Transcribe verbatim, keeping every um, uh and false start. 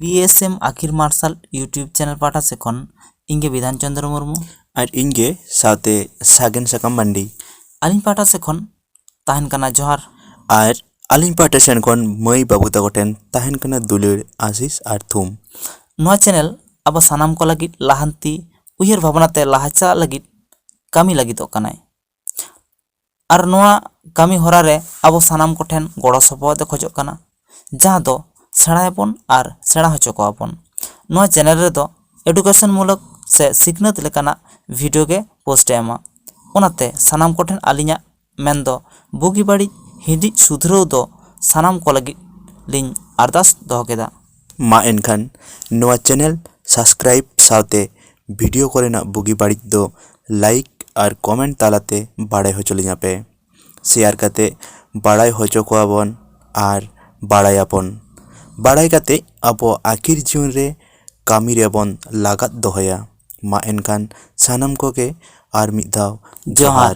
BSM ᱟᱹᱠᱷᱤᱨ ᱢᱟᱨᱥᱟᱞ YouTube channel ᱯᱟᱦᱴᱟ ᱥᱮᱫ ᱠᱷᱚᱱ ᱤᱧ ᱜᱮ ᱵᱤᱫᱷᱟᱱ ᱪᱚᱸᱫᱽᱨᱚ ᱢᱩᱨᱢᱩ᱾ ᱟᱨ ᱤᱧ ᱜᱮ ᱥᱟᱶᱛᱮ ᱥᱟᱜᱮᱱ ᱥᱟᱠᱟᱢ ᱢᱟᱱᱰᱤ᱾ ᱟᱹᱞᱤᱧ ᱯᱟᱦᱴᱟ ᱥᱮᱫ ᱠᱷᱚᱱ ᱛᱟᱦᱮᱱ ᱠᱟᱱᱟ ᱡᱚᱦᱟᱨ᱾ ᱟᱨ ᱟᱹᱞᱤᱧ ᱯᱟᱦᱴᱟ ᱥᱮᱱ ᱠᱷᱚᱱ ᱢᱟᱹᱭ ᱵᱟᱹᱵᱩ ᱛᱟᱠᱚ ᱴᱷᱮᱱ ᱛᱟᱦᱮᱱ ᱠᱟᱱᱟ ᱫᱩᱞᱟᱹᱲ, ᱟᱥᱤᱥ ᱟᱨ ᱛᱷᱩᱢ᱾ ᱱᱚᱣᱟ channel ᱟᱵᱚ ᱥᱟᱱᱟᱢ ᱠᱚ ᱞᱟᱹᱜᱤᱫ ᱞᱟᱦᱟᱱᱛᱤ, ᱩᱭᱦᱟᱹᱨ ᱵᱷᱟᱵᱽᱱᱟ ᱛᱮ ᱞᱟᱦᱟ ᱪᱟᱞᱟᱜ ᱞᱟᱹᱜᱤᱫ ᱠᱟᱹᱢᱤ ᱞᱟᱹᱜᱤᱫᱚᱜ ᱠᱟᱱᱟᱭ᱾ ᱟᱨ ᱱᱚᱣᱟ ᱠᱟᱹᱢᱤ ᱦᱚᱨᱟ ᱨᱮ ᱟᱵᱚ ᱥᱟᱱᱟᱢ ᱠᱚᱴᱷᱮᱱ ᱜᱚᱲᱚ ᱥᱚᱯᱚᱦᱚᱫ ᱮ ᱠᱷᱚᱡᱚᱜ ᱠᱟᱱᱟ, ᱡᱟᱦᱟᱸ ᱫᱚ ᱥᱮᱬᱟᱭᱟᱵᱚᱱ ᱟᱨ ᱥᱮᱬᱟ ᱦᱚᱪᱚ ᱠᱚᱣᱟ ᱵᱚᱱ᱾ ᱱᱚᱣᱟ channel ᱨᱮᱫᱚ education ᱢᱩᱞᱚᱠ ᱥᱮ ᱥᱤᱠᱷᱱᱟᱹᱛ ᱞᱮᱠᱟᱱᱟᱜ video ᱜᱮ post ᱮ ᱮᱢᱟ᱾ ᱚᱱᱟᱛᱮ ᱥᱟᱱᱟᱢ ᱠᱚᱴᱷᱮᱱ ᱟᱹᱞᱤᱧᱟᱜ ᱢᱮᱱᱫᱚ ᱵᱩᱜᱤ ᱵᱟᱹᱲᱤᱡ ᱦᱤᱸᱫᱤᱡ ᱥᱩᱫᱷᱨᱟᱹᱣ ᱫᱚ ᱥᱟᱱᱟᱢ ᱠᱚ ᱞᱟᱹᱜᱤᱫ ᱞᱤᱧ ᱟᱨᱫᱟᱥ ᱫᱚᱦᱚ ᱠᱮᱫᱟ᱾ ᱢᱟ ᱮᱱᱠᱷᱟᱱ ᱱᱚᱣᱟ channel subscribe ᱥᱟᱶᱛᱮ video ᱠᱚᱨᱮᱱᱟᱜ ᱵᱩᱜᱤ ᱵᱟᱹᱲᱤᱡ ᱫᱚ like ᱟᱨ comment ᱛᱟᱞᱟᱛᱮ ᱵᱟᱲᱟᱭ ᱦᱚᱪᱚ ᱞᱤᱧᱟ ᱯᱮ᱾ Share ᱠᱟᱛᱮ ᱵᱟᱲᱟᱭ ᱦᱚᱪᱚ ᱠᱚᱣᱟ ᱵᱚᱱ ᱟᱨ ᱵᱟᱲᱟᱭᱟᱵᱚᱱ᱾ ᱵᱟᱲᱟᱭ ᱠᱟᱛᱮ ᱟᱵᱚ ᱟᱹᱠᱷᱤᱨ ᱡᱤᱭᱚᱱ ᱨᱮ ᱠᱟᱹᱢᱤ ᱨᱮᱵᱚᱱ ᱞᱟᱜᱟᱫ ᱫᱚᱦᱚᱭᱟ᱾ ᱢᱟ ᱮᱱᱠᱷᱟᱱ ᱥᱟᱱᱟᱢ ᱠᱚᱜᱮ ᱟᱨ ᱢᱤᱫ ᱫᱷᱟᱣ ᱡᱚᱦᱟᱨ᱾ ᱡᱚᱦᱟᱨ᱾